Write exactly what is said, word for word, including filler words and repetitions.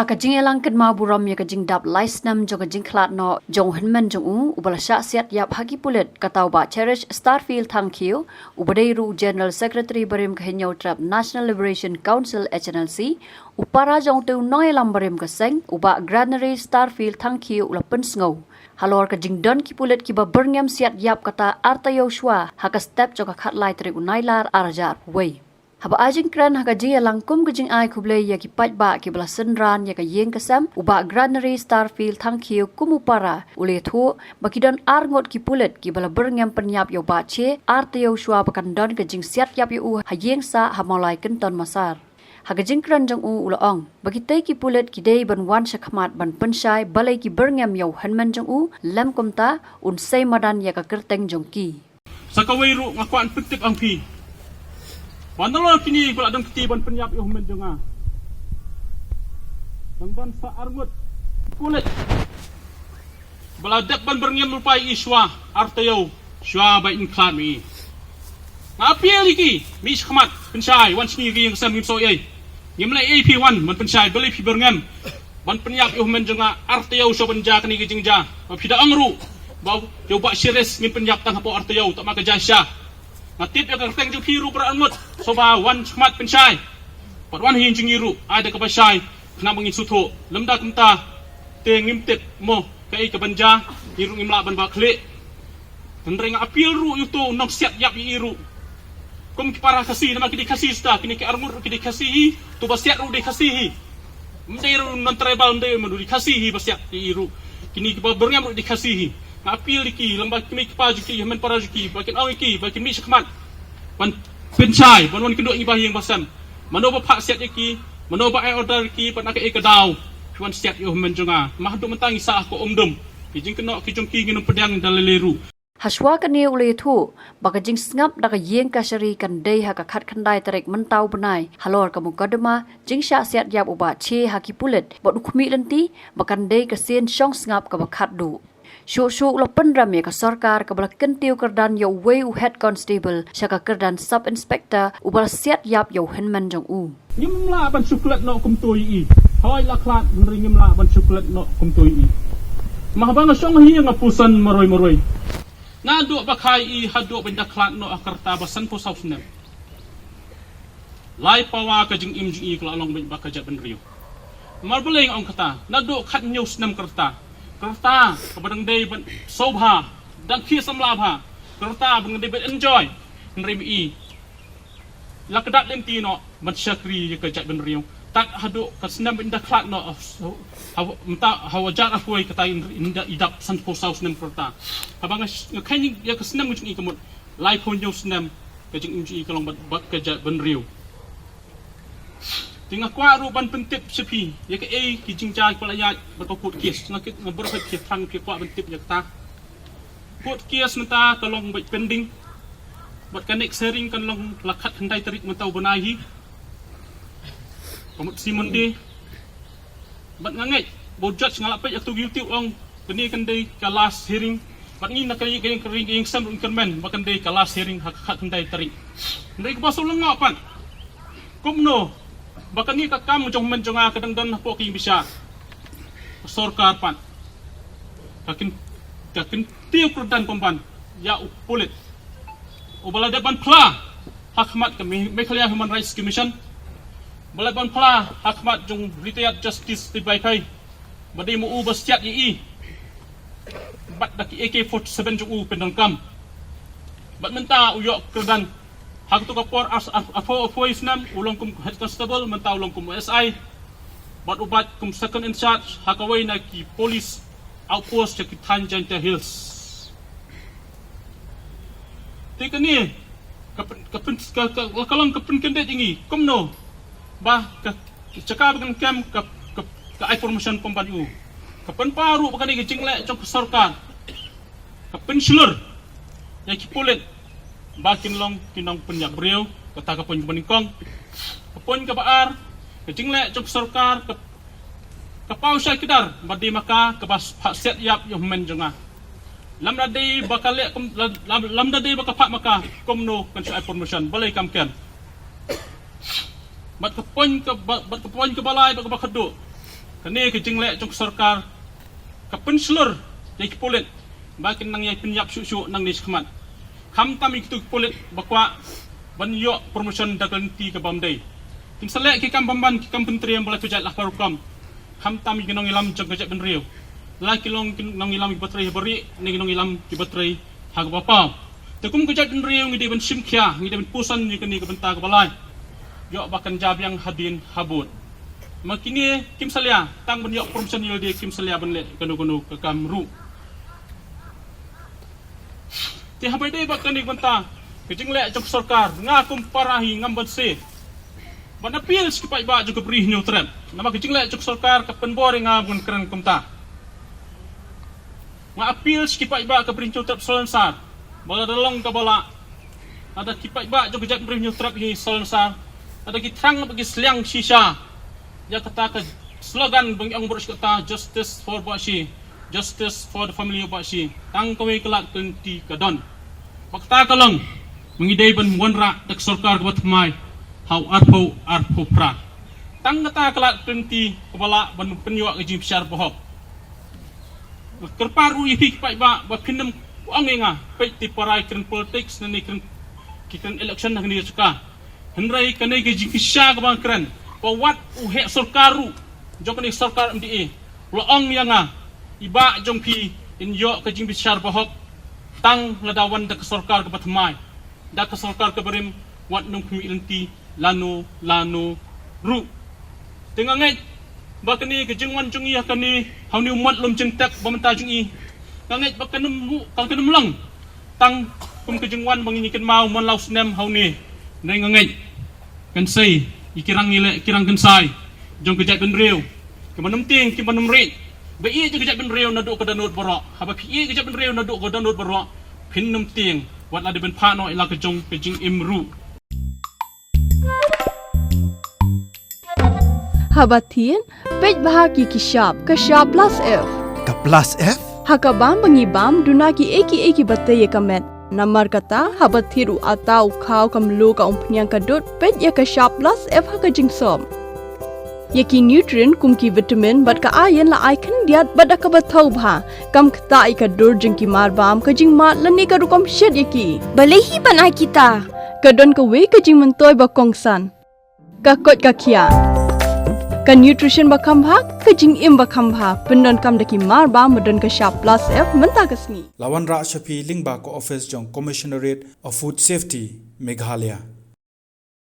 Ha ka jingïalang kynmaw burom ïa ka jingdap lai snem jong ka jingkhlad noh jong u hynmen jong u, uba la shah siat ïap ha ki pulit, kata u Bah Cherish Starfield Thangkhiew, uba dei ruh u General Secretary barim ka Hynñiewtrep National Liberation Council, H N L C, u para jong uta u nongïalam barim ka seng, u Bah Granary Starfield Thangkhiew, u la pynsngew halor ka jingdon ki pulit kiba byrngem siat ïap kata artaïew shuwa ha ka step jong ka khatlai tarik u Nailar arhajar arphew wei. Haba ai jingkren ha ka jingïalang kum ka jingai khublei ïa ki paidbah kiba la synran ïa ka ïing ka sem, u Bah Granary Starfield Thangkhiew kum u para u la ïathuh ba ki don arngut ki pulit kiba la byrngem pynïap ïa u Bah Che artaïew shuwa ba kan don ka jingsiat ïap ïa u ha ïing sah ha Mawlai Kynton Massar. Ha ka jingkren jong u, u la ong ba kitei ki pulit ki dei ban wan shakhmat ban pynshai balei ki byrngem ïa u hynmen jong u, lym kumta un sei madan ïa ka kyrteng jong ki. Sa kawei ruh nga kwah pyntip ïa phi ba nalor kine ba la don kti ban pynïap ïa u hynmen jong nga, dang don sa arngut pulit ba la dep ban byrngem lypa ïa i shuwa artaïew shuwa ba in khlad ma i. Nga appeal ïa ki, mih shakhmat, pynshai, wan sha ngi, ïing ka sem, ngim soh ei. Ngim leh ei, phi wan ban pynshai balei phi byrngem ban pynïap ïa u hynmen jong nga artaïew shuwa ban jia kane ka jingjia. Ba phi da ong ruh ba ïa u Bah Cherish ngin pynïap tang hapoh artaïew, tang ma ka jia shisha. Nga tip ïa ka kyrteng jong phi ruh, para arngut. Sngewbha wan shakhmat pynshai. Pat wan ha ïing jong ngi ruh, ai da kaba shai, khnang ba ngin sngewthuh. Lymda kumta te ngim tip mo kaei kaban jia, ngi ruh ngim lah ban wad khlieh. Hynrei nga appeal ruh ïa uto u nongsiat ïap ïa i ruh, kum ki para Khasi, namar ki dei Khasi shuwa, kine ki arngut ruh ki dei Khasi hi, uto ba siat ruh dei Khasi hi. Ym dei ruh non-tribal, ym dei, ym dei, dei Khasi hi ba siat ïa i ruh. Kine kiba byrngem ruh dei Khasi hi. Nga appeal ïa ki, lyngba ki mei ki pa jong ki, hynmen para jong ki, ba kin ong ïa ki ba kin mih shakhmat ban pynshai, ban wan kynduh ïa ngi ba ha ïing ba sem. Mano ba phah siat ïa ki, mano ba ai order ïa ki, bad na kaei ka daw phi wan siat ïa u hynmen jong nga. Namar haduh mynta ngi sah ha ka umdum. Ki jingkynnoh ki jong ki ngin ym pdiang da lei lei ruh. Hashuwa kane u la ïathuh ba ka jingsngap da ka ïing kashari kan dei ha ka khatkhyndai tarik mynta u bnai halor ka mukotduma jingshah siat ïap u Bah Che ha ki pulit, bad u khmih lynti ba kan dei ka sien shong sngap kaba khatduh. Shuh shuh u la pynrem ïa ka sorkar kaba la kyntiew kyrdan ïa uwei u head constable sha ka kyrdan sub inspector uba la siat ïap ïa u hynmen jong u. Ngim lah ban shu klet noh kumto ïa i. Hooid la khlad, hynrei ngim lah ban shu klet noh kumto ïa i. Namar haba nga shong ha ïing nga puson marwei marwei. Naduh ba kha ïa i haduh ban da khlad noh ha ka rta ba sanphew saw snem. Lai pawa ka jingim jong i ka la long beit bad ka jaitbynriew. Namar balei nga ong kata? Naduh khathynñiew snem ka rta, ka rta kaba dang dei ban sngewbha, dang khie samla bha, ka rta ba dang dei ban enjoy. Hynrei ma i la kdat lynti noh ban shakri ïa ka jaitbynriew. Tad haduh ka snem ban da khlad noh, ha, ha, mynta ha hajar arphew wei, kata i da, i dap sanphew saw snem ka rta. Haba nga, nga kheiñ ïa ka snem jong i ka mut laiphew hynñiew snem ka jingim jong i ka long bad, bad ka jaitbynriew. Te nga kwah ruh ban pyntip sha phi ïa kaei ki jingjia kiba la ïaid bad ka court case. Nga kit, nga bor phi thrang phi kwah ban tip ïa kata. Court case mynta ka long beit pending. Bad ka next hearing kan long la khatkhyndai tarik mynta u bnai hi. Ka mut shi Monday. Bad nga ngeit ba u judge, nga la peit ïa kato ka YouTube, ong kane kan dei ka last hearing. Bad ngi na ka ïing, ka ïing, ka ïing sem ruh ngi kyrmen ba kan dei ka last hearing ha ka khatkhyndai tarik. Hynrei kaba sngewlyngngoh pat, kumno ba kane ka kam jong hynmen jong nga ka dang don hapoh ka ïing bishar? Ka sorkar pat ka kyn, ka kyntiew kyrdan pynban ïa u pulit uba la dep ban phla ha khmat ka Me-, Meghalaya Human Rights Commission, ba la dep ban phla ha khmat jong retired Justice T Y Phei, ba dei ma u ba siat ïa i bad da ki A K forty-seven jong u pyndonkam. Bad mynta u ïoh kyrdan ha kato ka por, ar, ar, arphew, arphew snem u long kum head constable, mynta u long kum S I. Bad u bat kum second in charge ha kawei na ki police outpost jong ki thaiñ Jaintia Hills. Te kane ka pyn, ka pyn, ka, ka, ka long ka pynkyndit ïa ngi kumno ba ka jaka ba kan kem ka, ka, ka ai promotion pynban ïa u. Ka pynpaw ruh ba kane ka jingleh jong ka sorkar ka pynshlur ïa ki pulit ba kin long ki nongpynïap briew, kata ka point kaba nyngkong. Ka point kaba ar, ka jingleh jong ka sorkar ka, ka paw shai kdar ba dei ma ka kaba phah siat ïap ïa u hynmen jong nga. Lymda dei ba ka leh kum, lym, lymda dei ba ka phah ma ka, kumno kan shu ai promotion, balei kam kem? Bad ka point kaba, bad ka point kaba lai bad kaba khatduh, Kane ka jingleh jong ka sorkar ka pynshlur ïa ki pulit ba kin nang ïai pynïap shuh shuh nangne shakhmat. Khamtam ïa kitu ki pulit ba kwah ban ïoh promotion da ka lynti ka bym dei. Kim sa leh ki kam bymman, ki kam pyntriem ba la pynjah la ka rukom. Khamtam ïa ki nongïalam jong ka jaitbynriew, la ki long ki nongïalam kiba trei ha barieh ne ki nongïalam kiba trei ha kaba paw. Te kum ka jaitbynriew ngi dei ban shim khia, ngi dei ban puson ïa kane ka bynta kaba lai. Ïoh ba kan jia biang hadien habud. Ma kine kim salia tang ban ïoh promotion ïa lade, kim salia ban leh kano kano ka kam ruh. Te haba ïadei bad kane ka bynta ka jingleh jong ka sorkar, nga kum para hi ngam banse ban appeal sha ki paidbah jong ka Bri Hynñiewtrep. Namar ka jingleh jong ka sorkar ka pynbor ïa nga ban kren kumta. Nga appeal sha ki paidbah ka Bri Hynñiewtrep salonsar ba lada long kaba lah, lada ki paidbah jong ka jaitbynriew Hynñiewtrep hi salonsar, lada ki thrang bad ki sliang shisha ïa kata ka slogan ba ngi ong baroh shi katta, "Justice for Bah Shi, justice for the family of Bah Shi." Tang kawei ka lad ka lynti ka don. Ba kata ka long ba ngi dei ban wanrah da ka sorkar kaba thymmai ha u arphew arphew phra. Tang kata ka lad ka lynti kaba lah ban pynïoh ka jingbishar bahok. Nga kyrpad ruh ïa phi ki paidbah ba phin nym ong ïa nga, peit te para ki kren politics ne ki kren, ki kren election ha kane ka jaka. Hynrei kane ka jingkyrshan kaba nga kren, ba wat u heh sorkar ruh jong kane ka sorkar M D A u la ong ïa nga, i bah jong phi in ïoh ka jingbishar bahok tang lada wan da ka sorkar kaba thymmai, da ka sorkar kaba rim, wat nym khmih lynti lano lano ruh. Te nga ngeit ba kane ka jingwan jong i ha kane, ha une u mat lum jingtep ba mynta jong i, nga ngeit ba kan nym, kan nym long tang kum ka jingwan ba ngin ïa kynmaw man la u snem ha une. Hynrei nga ngeit kan sei ïa ki rang ïaleh, ki rang kynsai jong ka jaitbynriew, ki ban nym tieng, ki ban nym rieh. Ba ïeit ïa ka jaitbynriew naduh ka dohnud baroh. Haba phi ïeit ïa ka jaitbynriew naduh ka dohnud baroh, phin nym tieng wat la dei ban phah noh ïa la ka jong ka jingim ruh. Haba thied, peit bha ki ki shap, ka shap plus F. Ka plus F? Ha ka bam ba ngi bam, duna ki ei ki ei kiba tei ïa ka met. Namar kata, haba thied u atta, u khaw, ka mluh, ka umphniang, ka dud, peit ïa ka shap plus F ha ka jingsop. Ïa ki nutrient kum ki vitamin bad ka iron la ai khyndiat bad da kaba thaw bha. Kam ktah ïa ka dur jong ki marbam, ka jingmad lane ka rukom shet ïa ki. Balei hi ban ai kita? Ka don kawei ka jingmyntoi ba kongsan. Ka koit ka khiah. Ka nutrition ba kham bha, ka jingim ba kham bha. Pyndonkam da ki marbam ba don ka shap plus F mynta ka sngi. La wanrah sha phi lyngba ka office jong Commissionerate of Food Safety, Meghalaya.